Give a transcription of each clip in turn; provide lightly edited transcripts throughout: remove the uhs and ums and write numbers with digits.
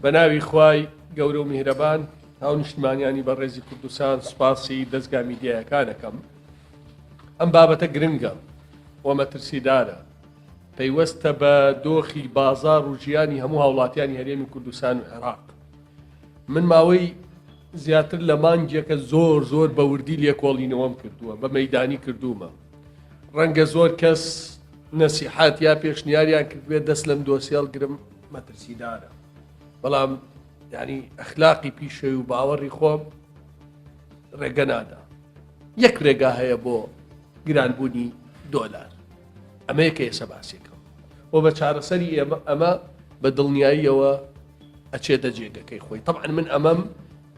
بە ناوی خوای گەورە و میهرەبان هاونیشتمانیانی بەڕێزی کوردستان سوپاسی دەزگا میدیایەکان ئەکەم. ئەم بابەتە گرنگە و مەترسیدارە، پەیوەستە بە دۆخی بازاڕ و ژیانی هەموو هاوڵاتیانی هەرێمی کوردستان و عێراق. من ماوەی زیاتر لە مانگێکە زۆر زۆر بە وردی لێکۆڵینەوەم کردووە، بە مەیدانی کردوومە. ڕەنگە زۆر کەس نەسیحەت یا پێشنیاریان کردبێت دەست لەم دۆسیە هەڵگرم، مەترسیدارە. بەڵام یعنی ئەخلاقی پیشەی و باوەڕی خۆم ڕێگە نادا. یەک رێگا هەیە بۆ گرانبوونی دۆلار ئەمەیە کە ئێسە باسیەکەم و بە چارەسەری ئێمە ئەمە بە دڵنیاییەوە ئەچێتە جێگەکەی خۆی طبعا من ئەمەم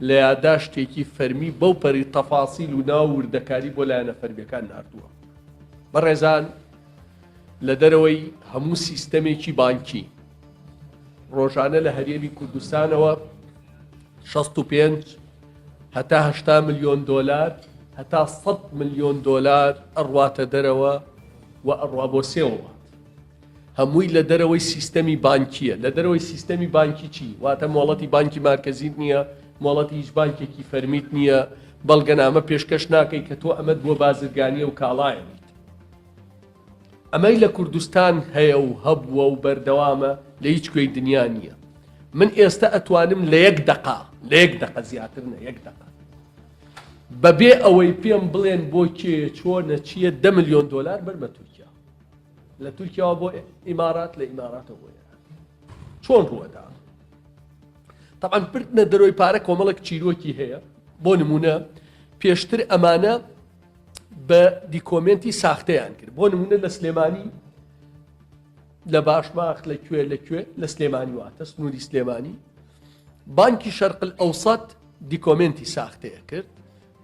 لە یاداشتێکی فەرمی بەو پەری تەفاسیل و ناو وردەکاری بۆ لایەنە فەرمیەکان ناردووە بەڕێزان لە دەرەوەی هەموو سیستەمێکی بانکی ڕۆژانە لە هەرێمی کوردستانەوە 65 هەتا 80 ملیۆن دۆلار هەتا 100 ملیۆن دۆلار ئەڕواتە دەرەوە و ئەڕوا بۆ سێ وڵات هەمووی لە دەرەوەی سیستەمی بانکیە لە دەرەوەی سیستەمی بانکی چی واتە مۆڵەتی بانکی مارکەزیت نییە مۆڵەتی هیچ بانکێکی فەرمیت نییە بەڵگەنامە پێشکەش ناکەی کە تۆ ئەمەت بۆ بازرگانیە و کاڵایەنیت ئەمەی لە کوردستان هەیە و هەبووە و بەردەوامە لە هیچ کوێی دنیا نییە. من ئێستە ئەتوانم لە یەک دەقە، لە یەک دەقە زیاتر نە، یەک دەقە بەبێ ئەوەی پێم بڵێن بۆ کێیە، چۆنە، چییە، دە ملیۆن دۆلار بەرمە تورکیا. لە تورکیاوە بۆ ئیمارات، لە ئیماراتەوە بۆ ئێران. چۆن ڕووەدا؟ تەبعەن بردنە دەرۆی پارە کۆمەڵێک چیرۆکی هەیە. بۆ نمونە پێشتر ئەمانە بە دیکۆمێنتی ساختەیان کرد بۆ نمونە لە سلێمانی لە باشماخ لە کوێ لە کوێ لە سلێمانی واتە سنووری سلێمانی بانکی شەرقل ئەوسەت دیکۆمنتی ساختەیە کرد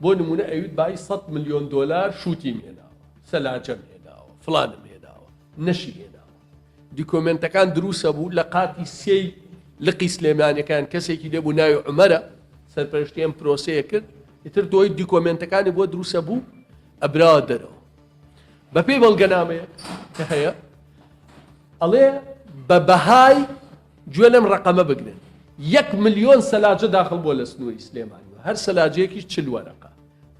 بۆ نمونە ئەویت بای 100 میلیۆن دلار شووتی هێناوە سەلاجەم هێناوە فلانم هێناوە نەشی هێناوە دیکۆمێنتەکان دروسە بوو لە قاتی سێی لقی سلێمانەکان کەسێکی لێ بوو ناوی عمەرە سەرپەرشتی ئەم پرۆسەیە کرد ئیتر دۆی دیکۆمێنتەکانی بۆ دروسە بوو ئەبرا دەرەوە بەپێی بەڵگەنامەیەک کە هەیە ئەڵێ بە بەهای گوێ لەم ڕقەمە بگرن یەک ملیۆن سەلاجە داخل بووە لە سنووری سلێمانی هەر سەلاجەیەکی چل وەرەقە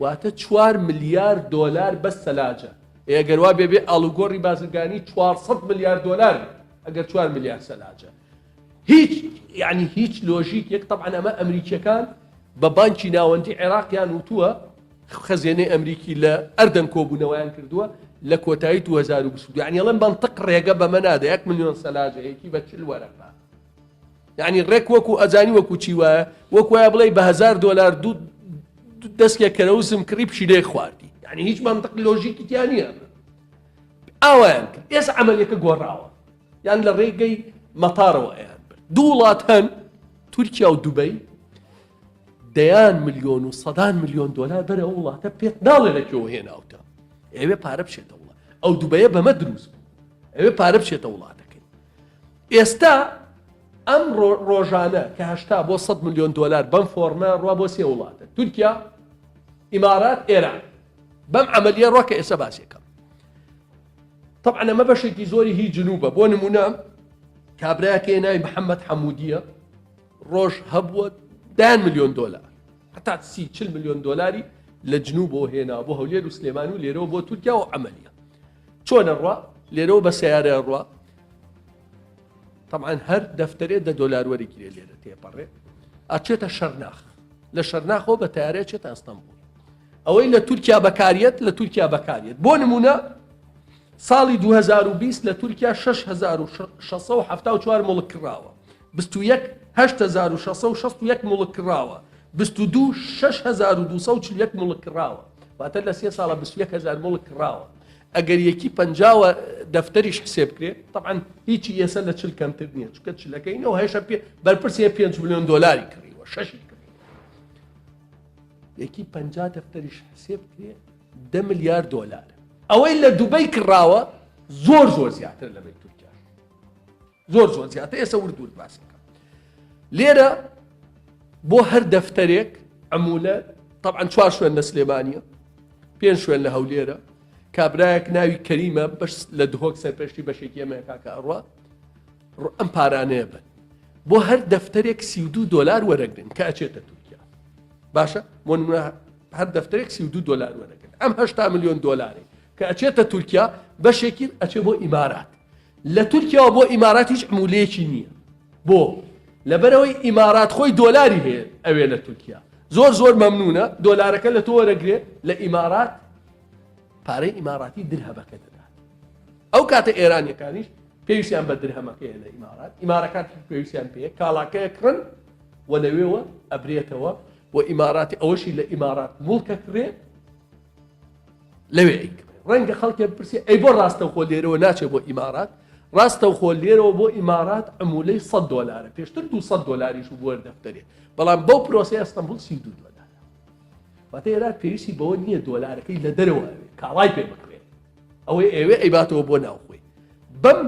واتە چوار ملیار دۆلار بەس سەلاجە ئێ ئەگەر وا بێ بێ ئاڵوگۆڕی بازرگانی 400 ملیار دۆلار بێ ئەگەر 4 ملیار سەلاجە هیچ یعنی هیچ لۆژیکێک طبعا ئەمە ئەمریکیەکان بە بانکی ناوەندی عێراقیان وتووە خەزێنەی ئەمریکی لە ئەردەن کۆبوونەوەیان کردووە لە کۆتایی 2022 یعنی ئەڵێن بەنتق ڕێگە بەمە نادە یەک ملیۆن سەلاجەیەکی بە چل وەرەقە یعنی ڕێک وەکو ئەزانی وەکو چی وایە وەک وایە بڵێ بە هزار دۆلار دوو دەستێک کەرەوزم کڕی پشیلەیەک خواردی یعنی هیچ منطق لۆژیکی تیا نییە ئاوایان کرد ئێستا عملیەکە گۆڕاوە یان لە ڕێگەی مەتارەوە ئەیان برد دوو وڵات هەن تورکیا و دوبەی دەیان ملیۆن و سەدان ملیۆن دۆلار بەرە ئەو وڵاتە پێت ناڵێ لە کوێوە هێناوتە ئەوێ پارە بچێتە وڵات ئەو دوبەیە بەمە دروست بوو ئەوێ پارە بچێتە وڵاتەکەی ئێستا ئەم ڕۆژانە کە هەشتا بۆ 100 ملیۆن دۆلار بەم فۆرمە ڕوا بۆ سێ وڵاتە تورکیا ئیمارات ئێران بەم عملیە ڕۆ کە ئێستا باسێکم طبعا ئەمە بەشێکی زۆری هی جنوبە بۆ نمونە کابراکەی ناوی محەممەد حەمودیە ڕۆژ هەبووە دایان ملیۆن دۆلار هەتا سی چل ملیۆن دۆلاری لە جنوبەوە هێنا بۆ هەولێر و سلێمانی و لێرەوە بۆ تورکیا و عملیە چۆنە ڕوا لێرەوە بە سیارە ڕوا طبعا هەر دەفتەرێ دە دۆلار وەرگیرێ لێرە تێپەڕێ ئەچێتە شەرناخ لە شەرناخەوە بە تارێ چێتە ئەستەمبول ئەوەی لە تورکیا بەکاریەت لە تورکیا بەکاریەت بۆ نمونە ساڵی 2020 لە تورکیا 6674 مڵک کراوە 21 8661 مڵک کراوە 22 6241 مڵک کراوە واتە لە سێ ساڵە 21000 مڵک کراوە ئەگەر یەکی 50 دەفتەریش حسێب کرێ طبعا هیچی ئێستا لە چل کەمتر نییە چونکە چلەکەی نەوە هێشتا پێ بەرپرسێ 5 میلیۆن دۆلاری کڕیوە شەشی کڕیوە یەکی 50 دەفتەریش حسێب کرێ دە ملیار دۆلار ئەوەی لە دوبەی کڕاوە زۆر زۆر زیاتر لەمەی تورکیا زۆر زۆر زیاتر ئێستا ورد ورد باسەکە لێرە بۆ هەر دەفتەرێک عمولە طبعا چوار شوێن لە سلێمانیە پێنج شوێن لە هەولێرە کابرایەک ناوی کەریمە بەش لە دهۆک سەرپێشتی بەشێکی ئەمە کاکە ئەڕوا ئەم پارانەیە بن. بۆ هەر دەفتەرێک 32 دۆلار وەرەگرن کە ئەچێتە تورکیا. باشە بۆ نمونە هەر دەفتەرێک 32 دۆلار وەرەگرن. ئەم 80 ملیۆن دۆلارێک کە ئەچێتە تورکیا بەشێکی ئەچێ بۆ ئیمارات. لە تورکیاوە بۆ ئیمارات هیچ عمولەیەکی نییە. بۆ؟ لەبەرئەوەی ئیمارات خۆی دۆلاری هەیە ئەوێ لە تورکیا. زۆر زۆر مەمنونە دۆلارەکە لە تۆ وەرەگرێ لە ئیمارات پارەی ئیماراتی درهەمەکە دەدات. ئەو کاتە ئێرانیەکانیش پێویستیان بە درهەمەکەیە لە ئیمارات، ئیمارەکان پێویستیان پێیە کاڵاکەیە کڕن و لەوێوە ئەبرێتەوە و ئیماراتی ئەوەشی لە ئیمارات موڵکە کڕێ لەوێ ئەیکڕێ. ڕەنگە خەڵکێ بپرسێ ئەی بۆ ڕاستەوخۆ لێرەوە ناچێ بۆ ئیمارات؟ ڕاستەوخۆ لێرەوە بۆ ئیمارات عمولەی 100 دۆلارە، پێشتر 200 دۆلاریش بوو بۆ دەفتەرێ، بەڵام بەو پرۆسەی ئەستەنبوڵ 32 دۆلارە. واتە ئێران پێویستی بەوە نییە دۆلارەکەی لە دەرەوە ئەوێ کاڵای پێ بکڕێ، ئەوەی ئەوێ ئەیباتەوە بۆ ناوخۆی. بەم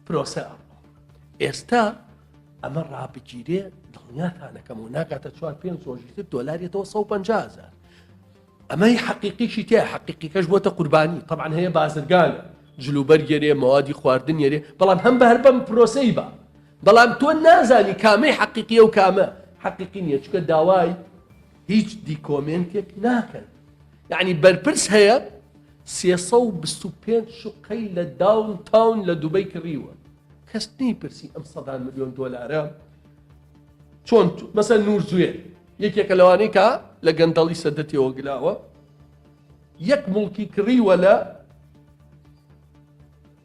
پرۆسە ئەڕۆ. ئێستا ئەمە ڕابگیرێ دڵنیاتانەکەم و ناکاتە چوار پێنج ڕۆژی تر دۆلارێتەوە 150 هزار. ئەمەی حەقیقیشی تیا، حەقیقیکەش بۆتە قوربانی. طبعا هەیە بازرگانە جلوبەرگێرێ مەوادی خواردن یەرێ، بەڵام هەم بە هەر بەم پرۆسەی با، بەڵام تۆ نازانی کامەی حەقیقیە و کامە حەقیقی نییە، چونکە داوای هیچ دیکۆمێنتێک ناکەن. یعنی بەرپرس هەیە 325 شقەی لە داون تاون لە دوبەی کڕیوە، کەس نەیپرسی ئەم سەدان ملیۆن دۆلارە چۆن. مەسەن نور زوێر یەکێکە لەوانەی کە لە گەندەڵی سەدەتیەوە گلاوە، یەک مڵکی کڕیوە لە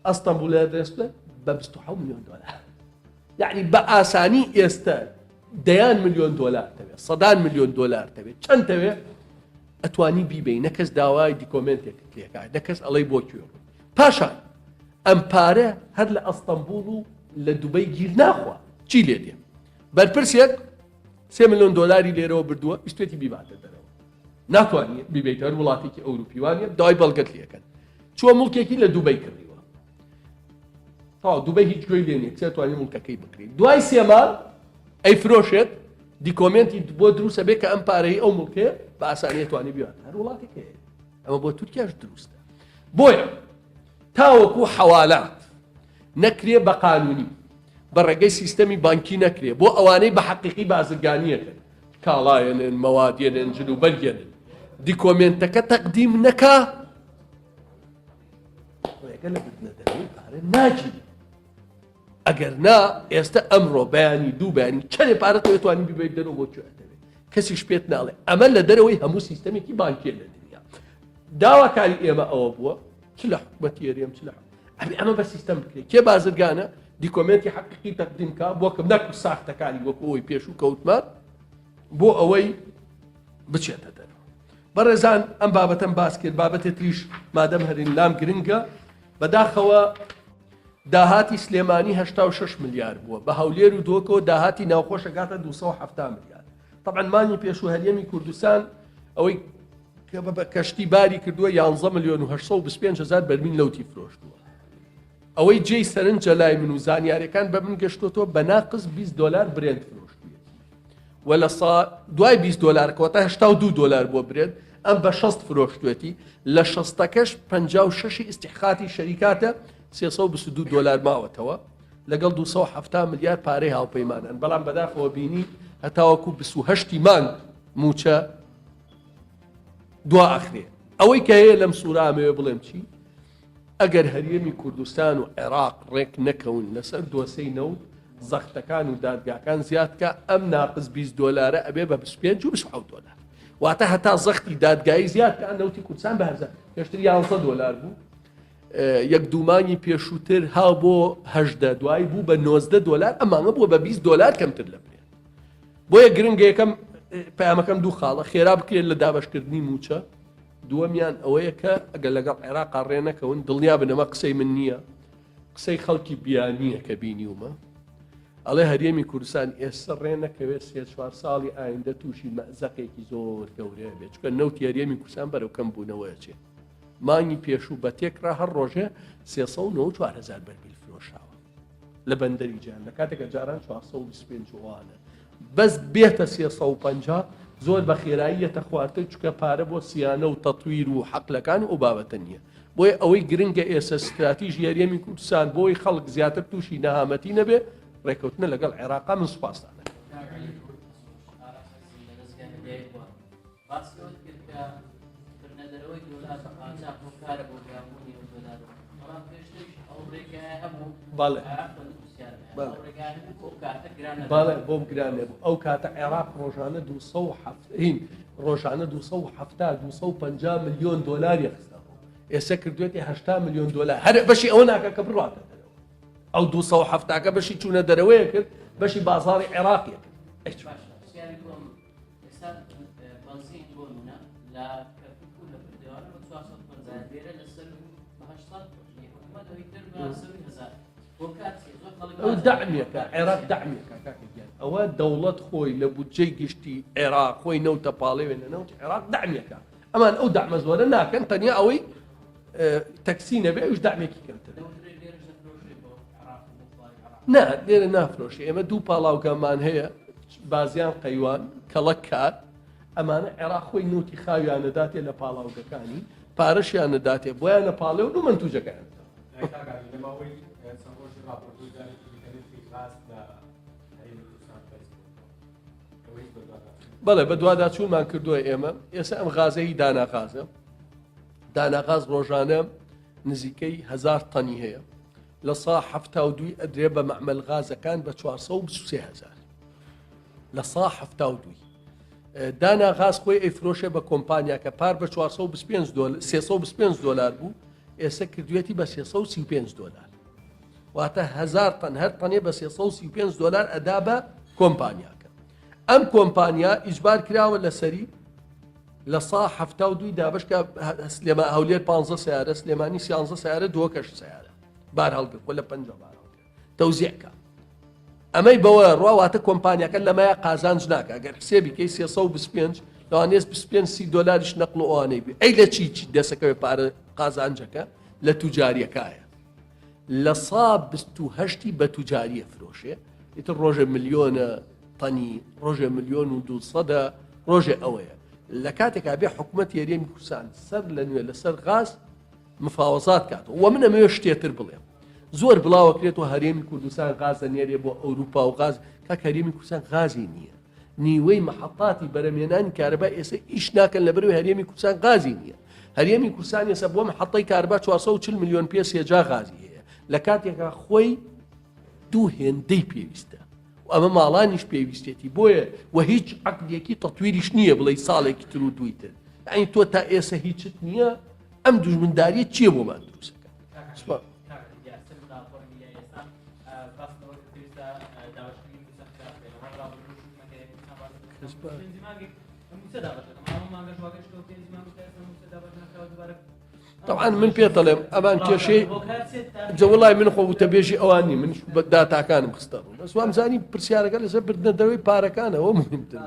ئەستەنبوڵ دەستە بە 27 ملیۆن دۆلار. یعنی بە ئاسانی ئێستا دەیان ملیۆن دۆلار تەوێت، سەدان ملیۆن دۆلار تەوێت، چەند تەوێت ئەتوانی بیبەی، نەکەس داوای دیکۆمنتێکت لێکا، نەکەس ئەڵەی بۆ کوێ ڕووی. پاشان ئەم پارە هەر لە ئەستەنبوڵ و لە دوبەی گیر ناخوا، چی لێ دێ؟ بەرپرسێک 3 ملیۆن دۆلاری لێرەوە بردووە، ویستێتی بیباتە دەرەوە، ناتوانێت بیبیتە هەر وڵاتێکی ئەوروپی وانە، داوای بەڵگەت لێکەن. چووە مڵکێکی لە دوبەی کڕیوە، تەواو دوبەی هیچ گوێی لێ نییە، کچێ توانی مڵکەکەی بکڕی. دوای سێ مانگ ئەیفرۆشێت، دیکۆمێنتی بۆ دروستە بێ کە ئەم پارەی ئەو مڵکەیە بە ئاسانیە توانی بیات هەر وڵاتێک هەیە. ئەمە بۆ تورکیاش دروستە. بۆیە تاوەکو حەوالات نەکرێ بە قانونی، بە ڕێگەی سیستەمی بانکی نەکرێ بۆ ئەوانەی بە حەقیقی بازرگانیەکەن، کاڵایەنن، مەوادێنن، جلوبەرگێنن، دیکۆمێنتەکە تەقدیم نەکا، ڕێگە لە بردنە دەرەوەی پارە ناگیری. ئەگەر نا ئێستا ئەمڕۆ بەیانی دوو بەیانی چەندێ پارە تۆ توانی بیبەیت دەرەوە بۆ کوێ ئەتەوێت، کەسیش پێت ناڵێ. ئەمە لە دەرەوەی هەموو سیستەمێکی بانکیە لە دنیا. داواکاری ئێمە ئەوە بووە چ لە حکومەتی هەرێم چ لە ئەبێ ئەمە بە سیستەم بکرێت. کێ بازرگانە دیکۆمێنتی حەقیقی تەقدیم کا بۆ کەم، نەک ساختەکانی وەکو ئەوەی پێشوو کەوتمان بۆ ئەوەی بچێتە دەرەوە. بەڕێزان ئەم بابەتەم باس کرد، بابەتێ تریش مادەم هەرین لام گرنگە. بەداخەوە داهاتی سلێمانی 86 ملیار بووە، بە هەولێر و دۆکەوە داهاتی ناوخۆش ئەگاتە 270 ملیار. طبعا مانگی پێشوو هەرێمی کوردستان ئەوەی کە بە کەشتی باری کردووە 11 ملیۆن و 825 هزار بەرمیل نەوتی فرۆشتووە. ئەوەی جێی سەرنجە لای من و زانیاریەکان بە من گەشتۆتەوە بە ناقس 20 دلار برێنت فرۆشتوویەتی و لە دوای 20 دلار کۆتا 82 دلار بۆ برێنت، ئەم بە 60 فرۆشتوێتی، لە شەستەکەش 56 ئیستیحقاقی شەریکاتە 322 دلار ماوەتەوە لەگەڵ 270 ملیار پارەی هاوپەیمانان. بەڵام بەداخەوە بینی هەتاوەکو 28 مانگ موچە دوا ئەخرێ. ئەوەی کە هەیە لەم سوورە ئەمەوێ بڵێم چی، ئەگەر هەرێمی کوردستان و عێراق ڕێک نەکەون لەسەر دۆسەی نەوت، زەختەکان و دادگاکان زیادکە، ئەم ناقس 20 دۆلارە ئەبێ بە 25 و 27 دۆلار. واتە هەتا زەختی دادگایی زیادکە نەوتی کوردستان بە هەرزان، پێشتر 11 دۆلار بوو، یەک دوو مانگی پێشووتر ها بۆ 18، دوایی بوو بە 19 دۆلار، ئەم مانگە بووە بە 20 دۆلار کەمتر لە برێنت. بۆیە گرنگە یەکەم پەیامەکەم دوو خاڵە، خێرا بکرێت لە دابەشکردنی مووچە، دووەمیان ئەوەیە کە ئەگەر لەگەڵ عێراقا ڕێ نەکەون دڵنیا بن ئەمە قسەی من نییە، قسەی خەڵکی بیانییە کە بینیومە، ئەڵێ هەرێمی کوردستان ئێستا ڕێ نەکەوێت سێ چوار ساڵی ئایندە تووشی مەزەقێکی زۆر گەورەیە بێت، چونکە نەوتی هەرێمی کوردستان بەرەو کەم بوونەوە چێت. مانگی پێشوو بە تێکڕا هەر ڕۆژێ 394 هزار بەرمیل فرۆشاوە لە بەندەری جیهان، لە کاتێکە جاران 425 وانە، بەس بێتە 350 زۆر بە خێرایی یەتە خوارتر، چونکە پارە بۆ سیانە و تەتویر و حەقلەکان و ئەو بابەتە نییە. بۆیە ئەوەی گرنگە ئێستا ستراتیژی هەرێمی کوردستان بۆی خەڵک زیاتر تووشی نەهامەتی نەبێ. ڕێکەوتنە لەگەڵ عێراقا من سوپاستان ئەکەم. باسی ئەوەت کرد کە بردنە دەرەوەی دۆلار بە قاچاخ هۆکارە بۆ گرانبوونی ئەو دۆلار و بەڵام پێشتریش ئەو ڕێگایە هەبوو بەڵێ عەفوەن پرسیارم هەیە. بەڵێ. ئەو ڕێگایە هەبوو کە ئەو کاتە گران نەبوو. بەڵێ بۆم گران نەبوو ئەو کاتە عێراق ڕۆژانە 207 هین ڕۆژانە 270 250 ملیۆن دۆلاری خستە ڕوو ئێستا کردوێتی 80 ملیۆن دۆلار هەر بەشی ئەوە ناکە کە بڕاتە دەرەوە ئەو 270 کە بەشی چوونە دەرەوەیە کرد بەشی بازاڕی عێراقیە کرد ئەی چۆن؟ باشە پرسیاری دووەم ئێستا بەنزین بۆ نمونە لە کەرکوک و لە پردێوانە بە 450 لێرە لە سەر بە 800 حکومەت ئەوی تر بە سەروی 1000 هۆکار چیە؟ زۆر خەڵک ئەو نازانێت دەعمێکە عێراق دەعمێکە کاکە گیان ئەوە دەوڵەت خۆی لە بودجەی گشتی عێراق خۆی نەوتە پاڵێوێ لە نەوتی عێراق دەعمێکە ئەمان ئەو دەعمە زۆرە ناکەن تەنیا ئەوەی تەکسی نەبێ ئەوش دەعمێکی کەمتر دەوترێت لێرەش دەفرۆشرێ بۆ عێراق و بۆ خواری عێراق. نا لێرە نافرۆشێ ئێمە دوو پاڵاوگەمان هەیە بازیان قەیوان کەڵک کار ئەمانە عێراق خۆی نوتی خاویانە داتێ لە پاڵاوگەکانی پارەشیانە داتێ بۆیانە پاڵێ و منتوجەکەیان لە ماوەی چەند ڕۆژی ڕابردوو جارێکی دیکە نرخی غاز لە هەرێمی کوردستان بەرز بووەوە. ئەوە هیچ بەدواداچوون بەڵێ بەدواداچوونمان کردووە ئێمە ئێستا ئەم غازەی داناغازە داناغاز ڕۆژانە نزیکەی 1000 تەنی هەیە لە سا 72 ئەدرێ بە مەعمل غازەکان بە 423 هزار لە سا 72 دانا غاز خۆی ئەیفرۆشێ بە کۆمپانیاکە پار بە 425 دۆلار 325 دۆلار بوو ئێستا کردوێتی بە 335 دۆلار واتە هزار تەن هەر تەنێ بە 335 دۆلار ئەدا بە کۆمپانیاکە ئەم کۆمپانیا ئیجبار کراوە لەسەری لە سا 72 دابش کە سلێما هەولێر 15 سیارە سلێمانی 13 سیارە دووەکەش سیارە بار هەڵگر خۆ لە 50 بار هەڵگر تەوزیعکە ئەمەی بەوە ڕوا واتە کۆمپانیاکە لەمەیە قازانج ناکە گەر حسێبی کەی 325 لەوانەیە 25 سی دۆلاریش نەقل و ئەوانەی بێ ئەی لە چی چی دەسەکەوێ پارە قازانجەکە لە توجاریەکایە لە سا 28 بە توجاریە فرۆشێ ئیتر ڕۆژێ ملیۆنە تەنی ڕۆژێ ملیۆن و دووسەدە ڕۆژێ ئەوەیە لە کاتێکا بێ حکوومەت یاریێمی کوردستان سەر لە نوێ لەسەر غاز مفاوەزات کاتەوە وە من ئەمەوێ شتێتر بڵێم زۆر بڵاوەکرێت و هەرێمی کوردستان غاز دەنێرێ بۆ ئەوروپا و غاز کاک هەرێمی کوردستان غازی نییە نیوەی محەتاتی بەرەمێنانی کارەبا ئێستا ئیش ناکەن لەبەرەوەی هەرێمی کوردستان غازی نییە هەرێمی کوردستان ئێستا بۆ محەتەی کارەبا 440 میلیۆن پێ سێجا غازی هەیە لە کاتێکا خۆی دوو هێندەی پێویستە و ئەمە ماڵانیش پێویستێتی بۆیە و هیچ عقدێکی تەتویریش نییە بڵێ ساڵێکی تر و دووی تر یعنی تۆ تا ئێستا هیچت نییە ئەم دوژمنداریە چییە بۆمان دروستەکە سوپاس. طبعا من پێت دەڵێم ئەمان کێشەی جە وڵای من خۆ وتەبێژی ئەوان نی من داتاکانم خستە ڕوو بەس وام زانی پرسیارەکە لەسەر بردنە دەرەوەی پارەکانەوە مهمتر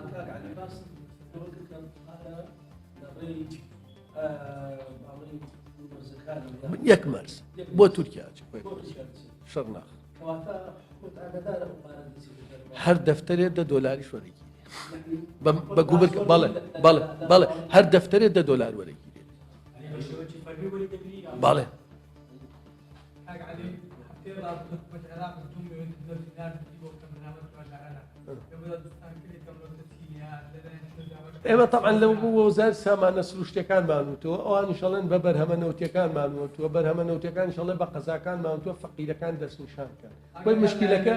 یەک مەرز بۆ تورکیا شەرناخ هەر دەفتەرێ دە دۆلاریش وەرەگیرێ بە گوبر بەڵێ بەڵێ بەڵێ هەر دەفتەرێ دە دۆلار وەرەگیرێ بەڵێ ئێمە تەبعەن لەو وەزارەتی سامانە سروشتیەکانمان وتووە ئەوانیش ئەڵێن بە بەرهەمە نەوتیەکانمان وتووە بەرهەمە نەوتیەکانیش ئەڵێ بە قەزاکانمان وتووە فەقیرەکان دەستنیشان کەن خۆی مشکیلەکە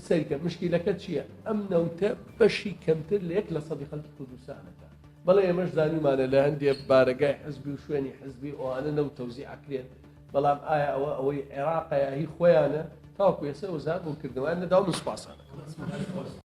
سەیرکە مشکیلەکە چییە ئەم نەوتە بەشی کەمتر لە یەک لە سەدی خەڵکی کوردستانەکە بەڵێ ئێمەش زانیمانە لە هەندێ بارەگای حزبی و شوێنی حزبی ئەوانە نەوت تەوزیع ئەکرێت بەڵام ئایا ئەوە ئەوەی عێراقە یا هی خۆیانە تاوەکو ئێستا وەزارەت ڕوونکردنەوەیان نەداوە من سوپاسانەکەم.